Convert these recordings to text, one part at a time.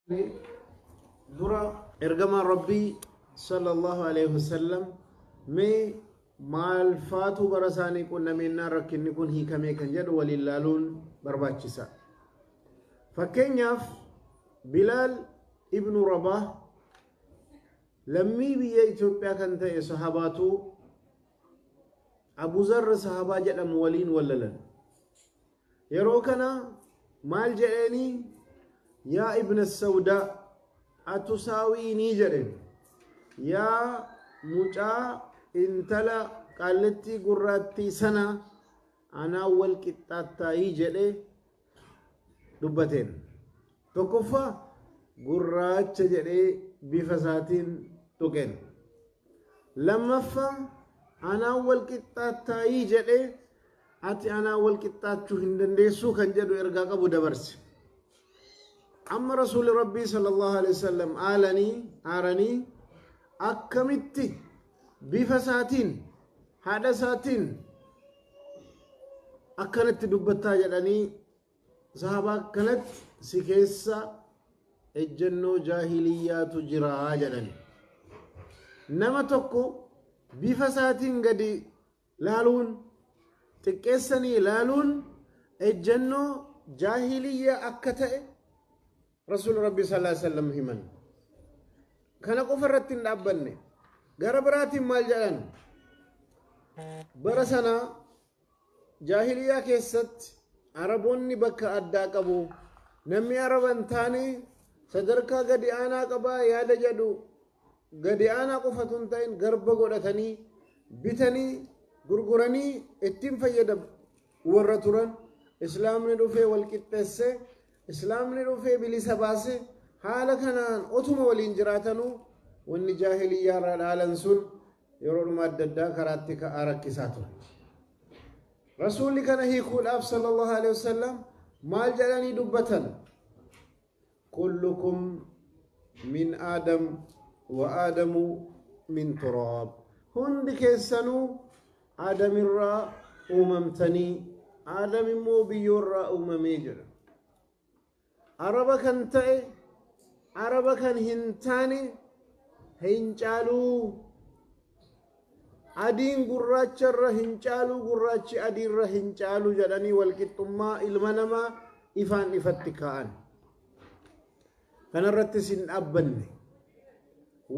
Dura ergamaan Rabbii sallallahu alaihi wasallam mee maal faatu bara isaanii qunnameennaan rakkinni kun hiikamee kan jedhu waliin laaluun barbaachisa. Fakkeenyaaf Bilaal ibnu Rabaah lammii biyya Itoophiyaa kan ta'e sahabaatu Abu Zarr sahabaa jedhamu waliin wal lolan. Yeroo kana maal jedheeni? Yaa ibna Sawdaa atusaawiinii jedheen. Yaa mucaa intala qaallettii gurraattii sana anaa wal qixxaattaayii jedhee dubbateen. Tokkoffaa gurraacha jedhee bifa isaatiin tuqeen. Lammaffaa anaan wal qixxaattaayii jedhee ati anaan wal qixxaachuu hin dandeessuu kan jedhu ergaa qabu dabarse. Amma Rasuulli Rabbii sallallahu alaihi wasallam aalanii aaranii akkamitti bifa isaatiin haadha isaatiin akkanatti dubbattaa jedhanii sahabaa akkanatti si keessa ejjennoo jaahiliyyaatu jira jedhan. Nama tokko bifa isaatiin gadi laaluun, xiqqeessanii laaluun ejjennoo jaahiliyyaa akka ta'e Rasuulli Rabbii sallallahu alaihi wasallam himan. Kana qofa irratti hin dhaabbanne. Gara biraatiin maal jedhan? Bara sana jaahiliyyaa keessatti Araboonni bakka addaa qabu. Namni Araba hin taane sadarkaa gadi aanaa qabaa yaada jedhu gadi aanaa qofatu hin ta'in garba godhatanii bitanii gurguranii ittiin fayyadamu warra turan. Islaamni dhufee wal qixxeesse, Islaamni dhufee bilisa baase. Haala kanaan otuma waliin jiraatanuu wanni jaahiliyyaa irraa dhaalan sun yeroodhuma adda addaa karaatti ka'aa rakkisaa ture. Rasuulli kana hiikuudhaaf sallallahu alaihi wasallam maal jedhanii dubbatan? Kullukum min Aadam wa Aadamu min turaab. Hundi keessanuu Aadamirraa uumamtanii, Aadam immoo biyyoorraa uumamee jedha. Araba kan ta'e Araba kan hin taane hin caaluu. Adiin gurraacha irra hin caaluu, gurraachi adiirra hin caaluu jedhanii walqixxummaa ilma namaa ifaan ifatti kaa'an. Kanarrattis hin dhaabbanne.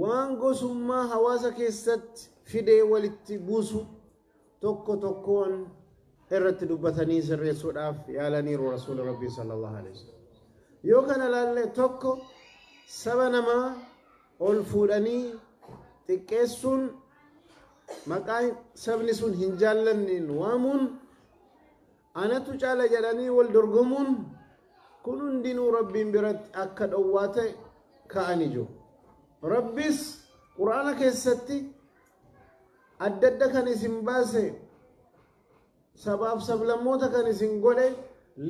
Waan gosummaa hawaasa keessatti fidee walitti buusu tokko tokkoon irratti dubbatanii sirreessuudhaaf yaalaniiru Rasuulli Rabbii sallallahu alaihi wasallam. Yoo kana laalle, tokko saba namaa ol fuudhanii xiqqeessuun, maqaa sabni sun hin jaallanneen waamuun, anatu caala jedhanii wal dorgomuun kun hundinuu Rabbiin biratti akka dhowwaa ta'e ka'anii jiru. Rabbis Quraana keessatti adda adda kan isin baase, sabaaf sablammoota kan isin godhe,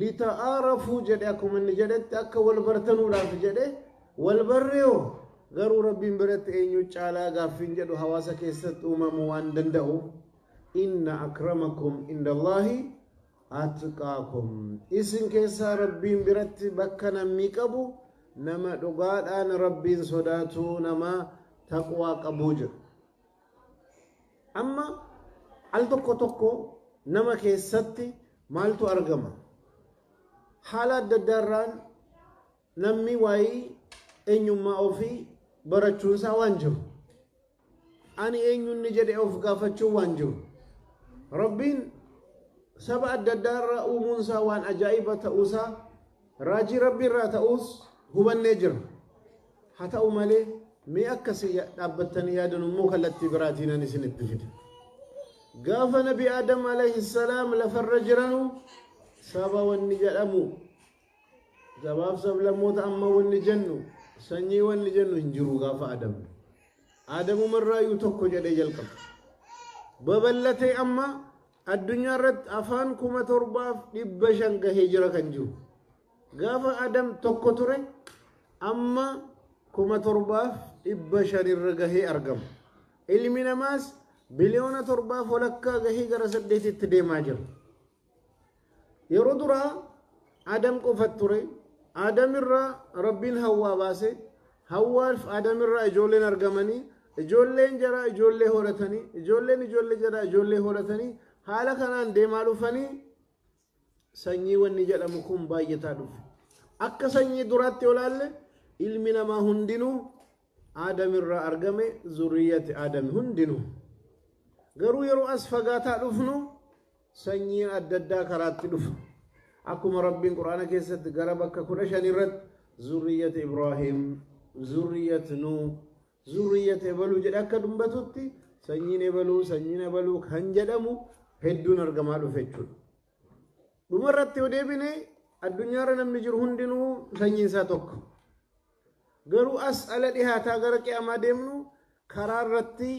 lita'aarafuu jedhe. Akkuma inni jedhetti akka wal bartanuudhaaf jedhe. Wal barreeoo garuu Rabbiin biratti eenyu caalaa gaaffiin jedhu hawaasa keessatti uumamuu waan danda'u, inna akramakum indallaahi atqaakum, isin keessaa Rabbiin biratti bakka namni qabu nama dhugaadhaan Rabbiin sodaatu, nama taqwaa qabuu jedhu. Amma al tokko tokko nama keessatti maaltu argama? Haala adda addaarraan namni waa'ee eenyummaa ofii barachuunsaa waan jiru. Ani eenyunni jedhe of gaafachuun waan jiru. Rabbiin saba adda addaarraa uumuunsaa waan ajaa'iba ta'uusaa, raajii Rabbi irraa ta'uus hubannee jira. Haa ta'u malee, mee akkasii dhaabbattanii yaadan immoo kallattii biraatiin ani isinitti fida. Gaafa Nabi Aadam alayhi salaam lafarra jiranu saba wanni jedhamu, sabaaf sablammoota amma wanni jennu, sanyii wanni jennu hin jiru gaafa Aadam. Aadamumarraayyuu tokko jedhee jalqaba. Babal'atee amma addunyaa irratti afaan 7500 gahee jira kan jiru. Gaafa Adam tokko ture amma 7500 irra gahee argama. Ilmi namaas biliyoona 7.5 gahee gara 8tti deemaa jira. Yeroo duraa Adam qofa ture. Aadamirraa Rabbiin Hawwaa baase. Hawwaaf Aadamirraa ijoolleen argamanii, ijoolleen jaraa ijoollee horatanii, ijoolleen ijoollee jaraa ijoollee horatanii, haala kanaan deemaa dhufanii sanyii wanni jedhamu kun baay'ataa dhufe. Akka sanyii duraatti yoo ilaalle, ilmi namaa hundinuu Aadamirraa argame, zurriyyati Aadami hundinuu. Garuu yeroo as fagaataa dhufnu sanyiin adda addaa karaatti dhufa. Akkuma Rabbiin Quraana keessatti gara bakka 15 irratti zurriyyata Ibraahim, zurriyyata Nuh, zurriyyata ebaluu jedhe akka dubbatutti, sanyiin ebaluu, sanyiin ebaluu kan jedhamu hedduun argamaa dhufe jechuudha. Dhuma irratti yoo deebine, addunyaarra namni jiru hundinuu sanyiin isaa tokko. Garuu as ala dhihaataa gara qiyaamaa deemnu karaa irratti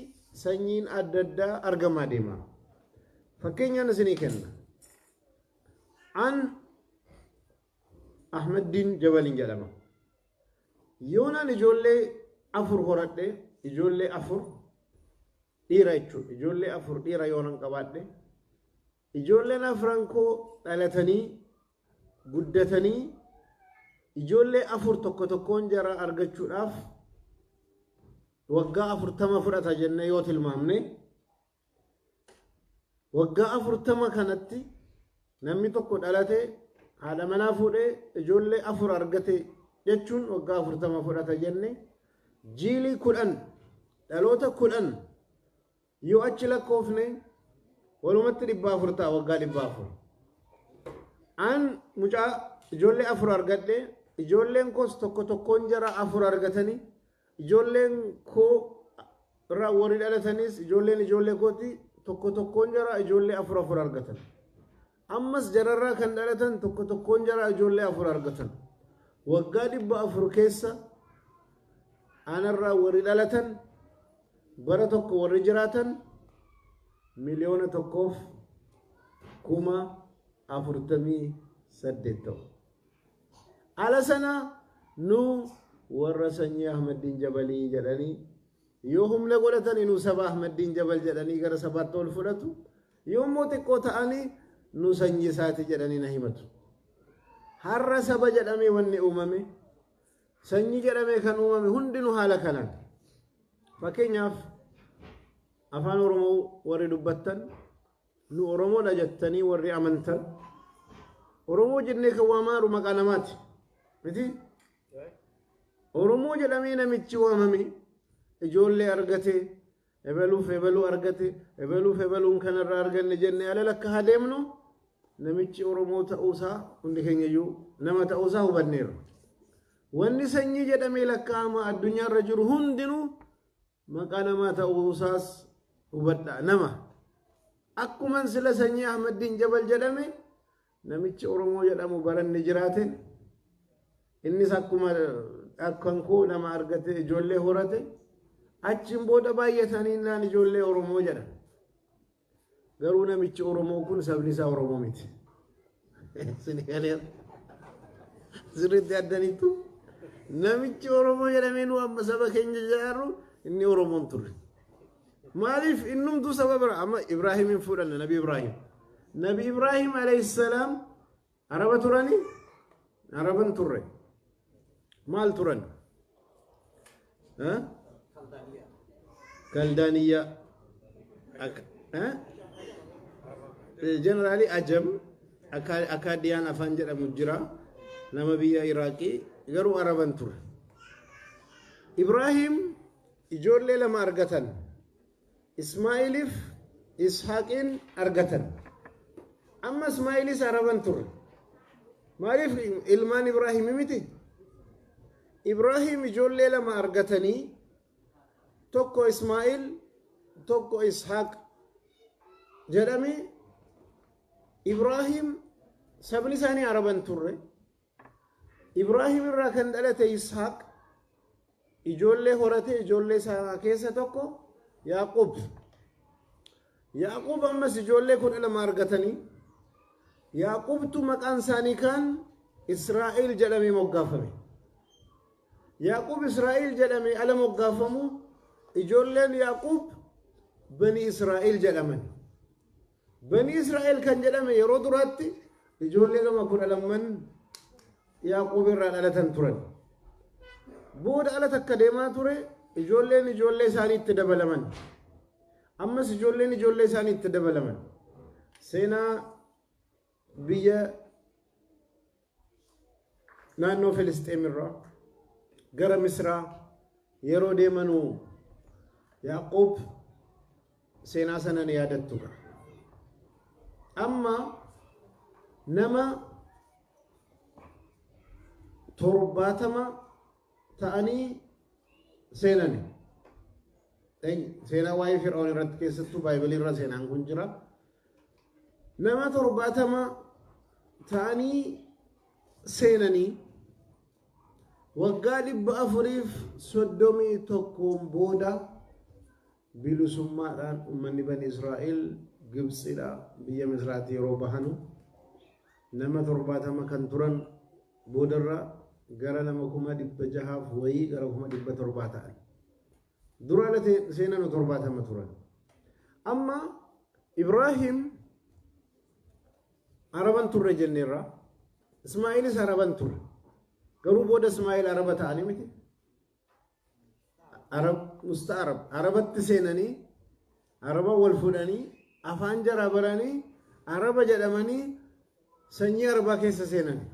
sanyiin adda addaa argamaa deema. Fakkeenyaan isinii kenna. An Ahmaddiin Jabaliin jedhama. Yoonaan ijoollee afur horadhe, ijoollee afur dhiira jechuudha. Ijoollee afur dhiira yoonan qabaadhe. Ijoolleen afran koo dhalatanii guddatanii ijoollee afur tokko tokkoon jara argachuudhaaf waggaa 40 fudhata jennee yoo tilmaamne, waggaa 40 kanatti namni tokko dhalate, haadha manaa fuudhee, ijoollee afur argate jechuun waggaa 40 fudhata jenne, jiilii 10, dhaloota 10 yoo achi lakkoofne, walumatti 400 ta'a, waggaa 400. An mucaa ijoollee afur argadhe, ijoolleen koos tokko tokkoon jara afur argatanii, ijoolleen koo irraa warri dhalatanis, ijoolleen ijoollee kooti tokko tokkoon jara ijoollee afur afur argatan. Ammas jararraa kan dhalatan tokko tokkoon jara ijoollee afur argatan. Waggaa 400 keessa anarraa warri dhalatan, bara tokko warri jiraatan 1,048,000 ta'u. Ala sana nu warra sanyii Ahmaddiin Jabalii jedhanii yoo humna godhatan, nu saba Ahmaddiin Jabal jedhanii gara sabaatti ol fudhatu. Yoo immoo xiqqoo ta'anii nu sanyii isaati jedhanii na himatu. Har'a saba jedhamee wanni uumame, sanyii jedhamee kan uumame hundinuu haala kanaan. Fakkeenyaaf, afaan Oromoo warri dubbattan, nu Oromoodha jettanii warri amantan, Oromoo jennee kan waamaaru maqaa namaati. Miti? Oromoo jedhamee namichi waamame ijoollee argate, ebaluuf ebaluu argate, ebaluuf ebaluun kanarraa arganne jennee ala lakka adeemnu, namichi Oromoo ta'uusaa hundi keenya iyyuu nama ta'uusaa hubanneerra. Wanni sanyii jedhamee lakkaa'ama addunyaarra jiru hundinuu maqaa namaa ta'uusaas hubadha, nama. Akkuman sila sanyii Ahmaddiin Jabal jedhame, namichi Oromoo jedhamu baranni jiraate, innis akkuma akkan koo nama argate, ijoollee horate, achiin booda baay'atanii naan ijoollee Oromoo jedha. Garuu namichi Oromoo kun sabni isaa Oromoo miti. Sirriitti addanitu, namichi Oromoo jedhamee nu amma saba keenya jedharu inni Oromoon turre. Maaliif? Innumtuu saba bira. Amma Ibraahimin fuudhanna, Nabi Ibraahim. Nabi Ibraahim alayhi salaam Araba turani? Araban turre. Maal turan? Kaldaaniyyaa. Generally Ajam, Akaadiyaan afaan jedhamu jira. Nama biyya Iraaqii, garuu Araban ture. Ibraahim ijoollee lama argatan. Ismaa'iliif Ishaaqiin argatan. Amma Ismaa'ilis Araban turre. Maaliif? Ilmaan Ibraahim miti? Ibraahim ijoollee lama argatanii, tokko Ismaa'il, tokko Ishaaq jedhame. Ibraahim sabni isaanii Araban turre. Ibraahim irraa kan dhalate Ishaaq ijoollee horate, ijoollee isaa keessa tokko Yaaqub. Yaaqub ammas ijoollee 12 argatanii, Yaaqubtu maqaan isaanii kaan Israa'el jedhamee moggaafame. Yaaqub Israa'el jedhamee ala moggaafamu, ijoolleen Yaaqub Bani Israa'el jedhaman. Bani Israa'el kan jedhame yeroo duraatti ijoollee lama 12n Yaaqoob irraa dhalatan turan. Booda ala takka deemaa ture, ijoolleen ijoollee isaanii itti dabalaman. Ammas ijoolleen ijoollee isaanii itti dabalaman. Seenaa biyya naannoo Filisxeem irraa gara Misraa yeroo deemanuu Yaaqoob seenaa sana ni yaadattu. Amma nama 70 ta'anii seenani. Seenaa waa'ee Fir'aun irratti keessattuu Baay'ibilii irra seenaan kun jira. Nama 70 ta'anii seenanii waggaa 431n booda bilisummaadhaan uummanni Bani Israa'el Gibxiidha biyya Misraatti yeroo bahanu nama 70 kan turan boodarra gara nama 600,000 wayii gara 700,000 ta'an. Dura ala seenanu 70 turan. Amma Ibraahim Araban turre jenneerra. Ismaa'iilis Araban turre. Garuu booda Ismaa'eel Araba ta'anii miti. Arab musta'arab Arabatti seenanii, Araba wal fuudhanii, afaan jaraa baranii, Araba jedhamanii sanyii Arabaa keessa seenani.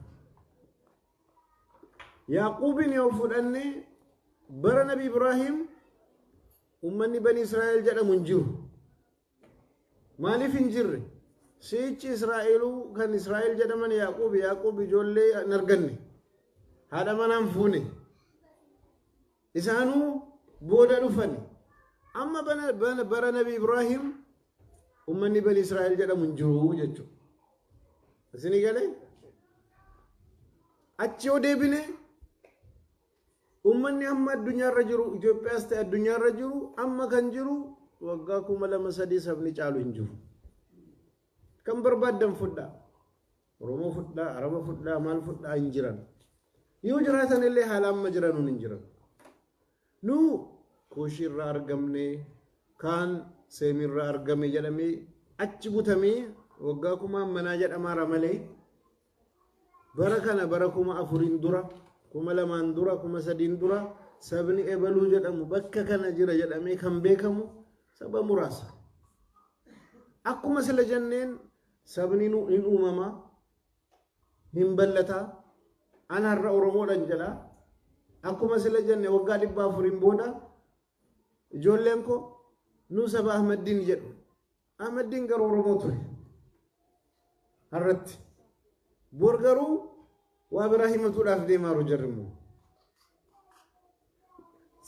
Yaaquubin yoo fudhanne, bara Nabi Ibraahim uummanni Bani Israa'el jedhamu hin jiru. Maaliif hin jirre? Si'ichi Israa'eluu kan Israa'el jedhaman Yaaquub. Yaaquub ijoollee hin arganne. Haadha manaan fuune. Isaanuu booda dhufani. Amma bara Nabi Ibraahim uummanni Bani Israa'el jedhamu hin jiru jechuudha. Isinii galee? Achi yoo deebine, uummanni amma addunyaarra jiru, Itoophiyaas ta'e addunyaarra jiru, amma kan jiru waggaa 2003 sabni caalu hin jiru. Kan barbaaddan fudhaa. Oromoo fudhaa, Araba fudhaa, maal fudhaa, hin jiran. Yoo jiraatan illee haala amma jiranuun hin jiran. Nu Kuushii irraa argamne, kaan Seemirraa argame jedhamee achi butamee waggaa kuma ammanaa jedhamaara malee, bara kana bara 4000n dura, 2000n dura, 3000n dura sabni ebaluu jedhamu bakka kana jira jedhamee kan beekamu saba muraasa. Akkuma sila jenneen, sabni hin uumama, hin ballataa. An har'a Oromoodhan jedha. Akkuma sila jenne, waggaa 400n booda ijoolleen koo nu saba Ahmaddiin jedhu. Ahmaddiin garuu Oromoo ture. Har'atti. Bor garuu waa biraa himatuudhaaf deemaa jiru jarri immoo.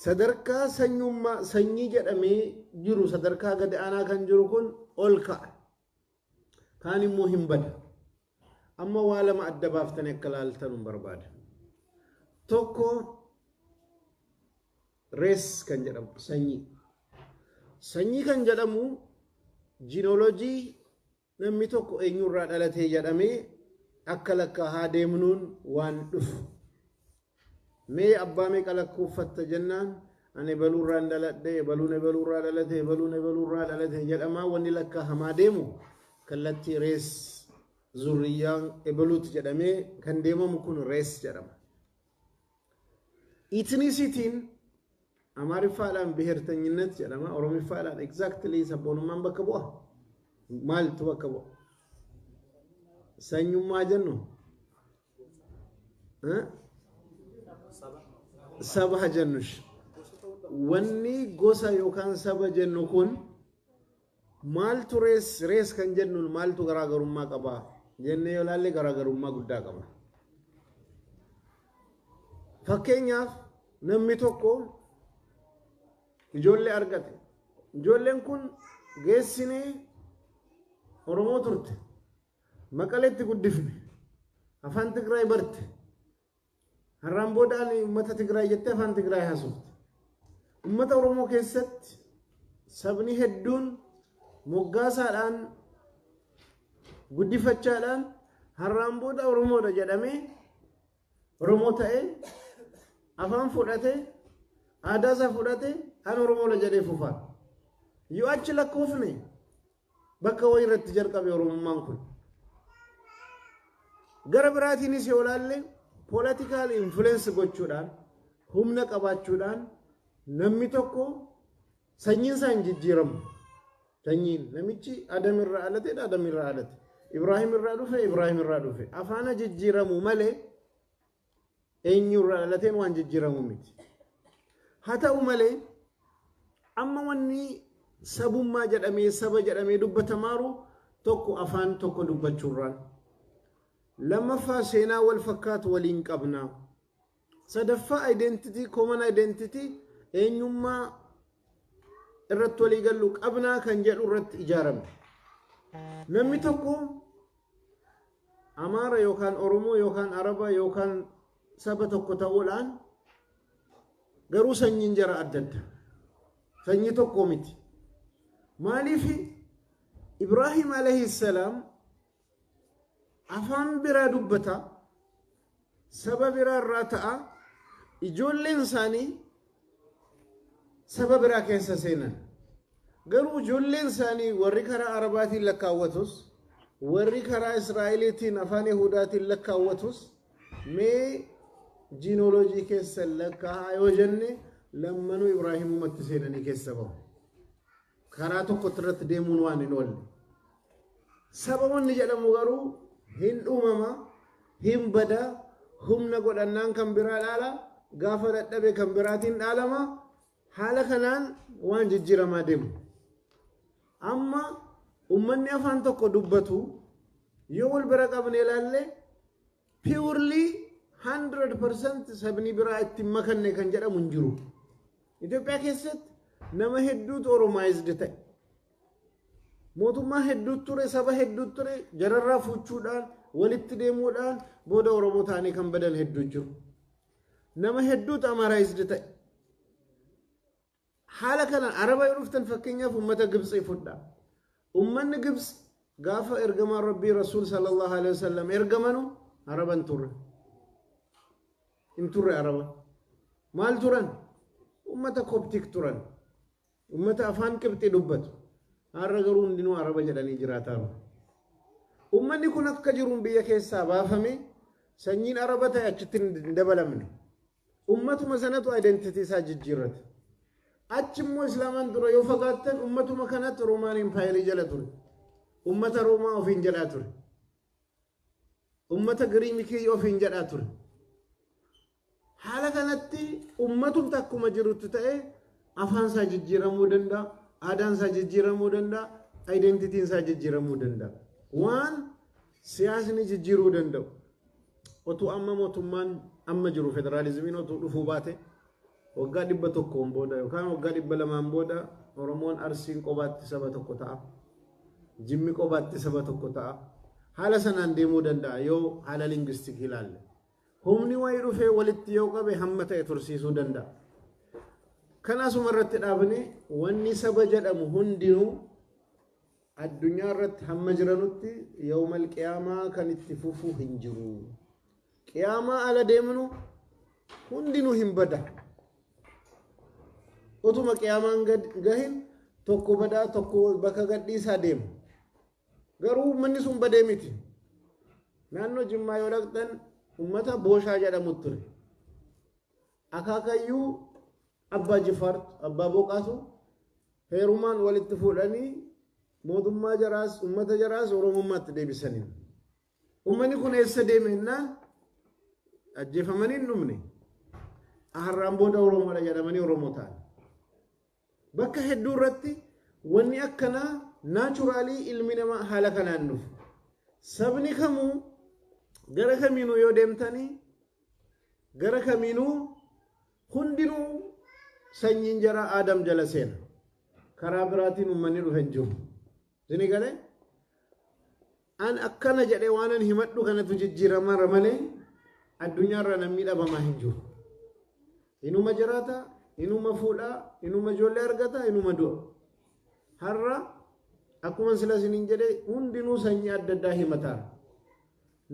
Sadarkaa sanyummaa sanyii jedhamee jiru, sadarkaa gad aanaa kan jiru kun ol ka'a. Kaan immoo hin bada. Amma waa lama adda baaftanii akka laaltan hin barbaada. Tokko race kan jedhamu sanyii. Sanyii kan jedhamu genealogy, namni tokko eenyurraa dhalatee jedhamee akka lakkaa'aa deemnuun waan dhufu. Mee abbaa meeqa lakkooffatta jennaan, ani ebaluurraan dhaladhe, ebaluun ebaluurraa dhalate, ebaluun ebaluurraa dhalate jedhamaa wanni lakkaa'amaa deemu kallattii race, zurriyyaan ebaluuti jedhamee kan deemamu kun race jedhama. Ethnicityn Amaariffaadhaan ብሔርተኝነት jedhama. Oromiffaadhaan exactly sabboonummaan bakka bu'a. Maaltu bakka bu'a? Sanyummaa jennu? Saba jennush. Wanni gosa yookaan saba jennu kun maaltu race kan jennuun maaltu garaagarummaa qaba jennee yoo ilaalle, garaagarummaa guddaa qaba. Fakkeenyaaf, namni tokko ijoollee argate. Ijoolleen kun geessinee Oromoo turte. Maqaleetti guddifne. Afaan Tigraay barte. Har'aan booda ani uummata Tigraay jettee afaan Tigraay haasofte. Uummata Oromoo keessatti sabni hedduun moggaasaadhaan, guddifachaadhaan har'aan booda Oromoodha jedhamee Oromoo ta'ee, afaan fudhatee, aadaa isaa fudhatee, an Oromoodha jedhee fufaa. Yoo achi lakkoofne, bakka wayii irratti jalqabe Oromummaan kun. Gara biraatiinis yoo ilaalle, Political influence gochuudhaan, humna qabaachuudhaan namni tokko sanyiin isaa hin jijjiiramu. Sanyiin namichi Adam irraa dhalate, Adam irraa dhalate. Ibraahim irraa dhufe, Ibraahim irraa dhufe. Afaana jijjiiramu malee eenyu irraa dhalateen waan jijjiiramu miti. Haa ta'u malee, amma wanni sabummaa jedhamee, saba jedhamee dubbatamaaru tokko afaan tokko dubbachuurraan. Lammaffaa, seenaa wal fakkaatu waliin qabna. Sadaffaa, identity, common identity, eenyummaa irratti walii gallu qabnaa kan jedhu irratti ijaarame. Namni tokko Amaara yookaan Oromoo yookaan Araba yookaan saba tokko ta'uudhaan garuu sanyiin jara adda adda. Sanyii tokko miti. Maaliif? Ibraahim alayhi salaam afaan biraa dubbata, saba biraa irraa ta'a, ijoolleen isaanii saba biraa keessa seenan. Garuu ijoolleen isaanii warri karaa Arabaatiin lakkaawwatus, warri karaa Israa'eliitiin afaan Yahudaatiin lakkaawwatus, mee genealogy keessa lakkaa'aa yoo jenne, lammanuu Ibraahimumatti seenanii keessa bahu. Karaa tokkotti irratti deemuun waan hin oolle. Saba wanni jedhamu garuu hin uumama, hin bada, humna godhannaan kan biraa dhaala, gaafa dadhabe kan biraatiin dhaalama. Haala kanaan waan jijjiiramaa deemu. Amma uummanni afaan tokko dubbatu yoo wal bira qabne ilaalle, purely 100% sabni biraa itti makanne kan jedhamu hin jiru. Itoophiyaa keessatti nama hedduutu Oromized ta'e. Mootummaa hedduutu ture, saba hedduutu ture, jararraa fuuchuudhaan, walitti deemuudhaan booda Oromoo ta'anii kan badan hedduu jiru. Nama hedduutu Amharized ta'e. Haala kanaan Araba yoo dhuftan, fakkeenyaaf uummata Gibxii fudhaa. Uummanni Gibxi gaafa ergamaan Rabbii Rasuul sallallahu alaihi wasallam ergamanu Araba hin turre. Hin turre Araba. Maal turan? Uummata Coptic turan. Uummata afaan Qibxii dubbatu. Har'a garuu hundinuu Araba jedhanii jiraataa jiru. Uummanni kun akka jiruun biyya keessaa baafame, sanyiin Araba ta'e achitti hin dabalamne. Uummatuma sanatu identity isaa jijjiirrate. Achi immoo Islaamaan dura yoo fagaattan, uummatuma kanatti Roomaan Empire jala ture. Uummata Roomaa ofiin jedhaa ture. Uummata Giriimikii ofiin jedhaa ture. Haala kanatti uummatumti akkuma jirutti ta'e afaan isaa jijjiiramuu danda'a, aadaan isaa jijjiiramuu danda'a, identityn isaa jijjiiramuu danda'a. Waan siyaasni jijjiiruu danda'u. Otuu amma mootummaan amma jiru federaalizimiin otuu dhufuu baate, waggaa 100n booda yookaan waggaa 200n booda Oromoon Arsiin qobaatti saba tokko ta'a. Jimmi qobaatti saba tokko ta'a. Haala sanaan deemuu danda'a yoo haala linguistic ilaalle. Humni wayii dhufee walitti yoo qabe hamma ta'e tursiisuu danda'a. Kanaasuma irratti dhaabne, wanni saba jedhamu hundinuu addunyaa irratti hamma jiranutti yawmal qiyaamaa kan itti fufu hin jiru. Qiyaamaa ala deemnu hundinuu hin bada. Utuma qiyaamaan gahin tokko badaa, tokko bakka gadhiisaa deema. Garuu uummanni sun badee miti. Naannoo Jimmaa yoo dhaqxan uummata Booshaa jedhamu ture. Akaakayyuu Abbaa Jifaartu, Abbaa Boqaatu heerumaan walitti fuudhanii mootummaa jaraas uummata jaraas Oromummaatti deebisanii. Uummanni kun eessa deeme jennaan, ajjeefamanii hin dhumne. Har'aan booda Oromoodha jedhamanii Oromoo ta'an. Bakka hedduu irratti wanni akkanaa naturally ilmi namaa haala kanaan dhufu. Sabni kamuu gara kamiinuu yoo deemtanii, gara kamiinuu hundinuu sanyiin jara Aadam jala seena. Karaa biraatiin uummanni dhufe hin jiru. Isinii galee? An akkana jedhee waan an himadhu kanatu jijjiiramaara malee addunyaarra namni dhabamaa hin jiru. Inuma jiraata, inuma fuudhaa, inuma ijoollee argata, inuma du'a. Har'a akkuma sila isiniin jedhe hundinuu sanyii adda addaa himataa.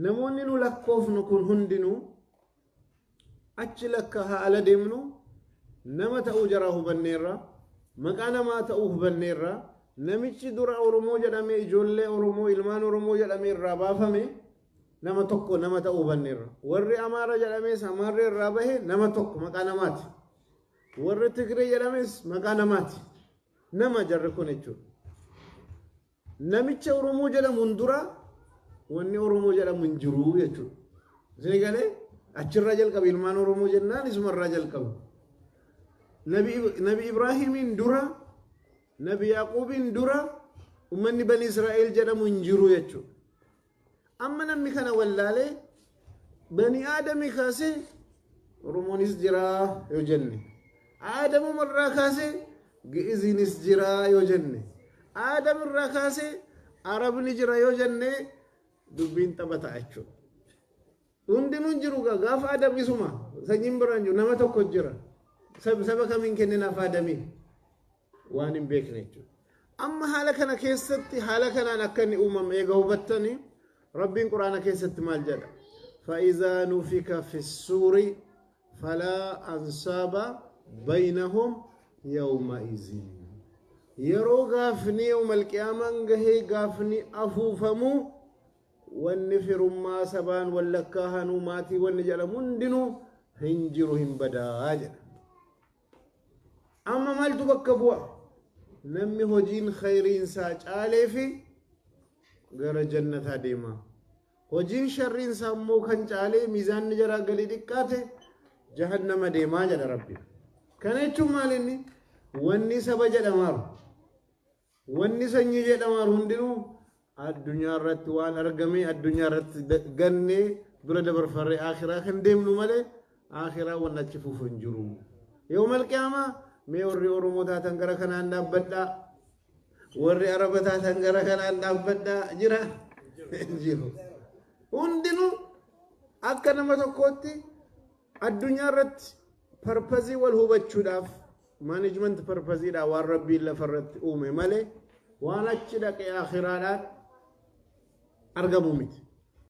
Namoonni nu lakkoofnu kun hundinuu achi lakka haa ala deemnu, nama ta'uu jaraa hubanneerra, maqaa namaa ta'uu hubanneerra. Namichi dura Oromoo jedhamee, ijoollee Oromoo, ilmaan Oromoo jedhamee irraa baafame. Nama tokko nama ta'uu hubanneerra. Warri Amaara jedhames Amaarri irraa bahe nama tokko maqaa namaati. Warri Tigree jedhames maqaa namaati. Nama jarri kun jechuudha. Namicha Oromoo jedhamuun dura wanni Oromoo jedhamu hin jiru jechuudha. Isin galee achirraa jalqabe ilmaan Oromoo jennaan isumarraa jalqabu. Nabi Ibraahimiin dura, Nabi Yaaquubiin dura uummanni Bani Israa'el jedhamu hin jiru jechuudha. Amma namni kana wallaalee Bani Aadamii kaasee Oromoonis jira yoo jenne, Aadamumarraa kaasee Gi'iziinis jira yoo jenne, Aadamirraa kaasee Arabni jira yoo jenne, dubbiin tapha ta'a jechuudha. Hundinuu hin jiru gaafa Adam isuma sanyiin biraan jiru, nama tokko jira. Saba kamiin kenninaaf Adamii waan hin beekne jechuudha. Amma haala kana keessatti haala kanaan akka inni uumame eega hubattanii, Rabbiin Quraana keessatti maal jedha? فإذا نفخ في الصور فلا أنساب بينهم يومئذ. Yeroo gaafni yawmal qiyaamaan gahee gaafni afuufamu, wanni firummaa sabaan wallakkaa hanuu maatii wanni jedhamu hundinuu hin jiru, hin badaa jedha. Amma maaltu bakka bu'a? Namni hojiin khayriinsaa caalee fi gara jannataa deema. Hojiin sharriinsaa immoo kan caalee miizaanni jaraa gadi xiqqaate jahannama deemaa jedha Rabbi. Kana jechuun maal inni? Wanni saba jedhamaaru, wanni sanyii jedhamaaru hundinuu addunyaa irratti waan argame addunyaa irratti gannee bira dabarfarree akhiraa kan deemnu malee akhiraa wanni achi fufu hin jiru. Yawmal qiyaamaa mee warri Oromoo taatan gara kanaan dhaabbadhaa. Warri Araba taatan gara kanaan dhaabbadhaa jira? Hin jiru. Hundinuu akka nama tokkootti addunyaa irratti purpose wal hubachuudhaaf, management purposeiidha waan Rabbiin lafarratti uume malee waan achi dhaqee akhiraadhaan argamu miti.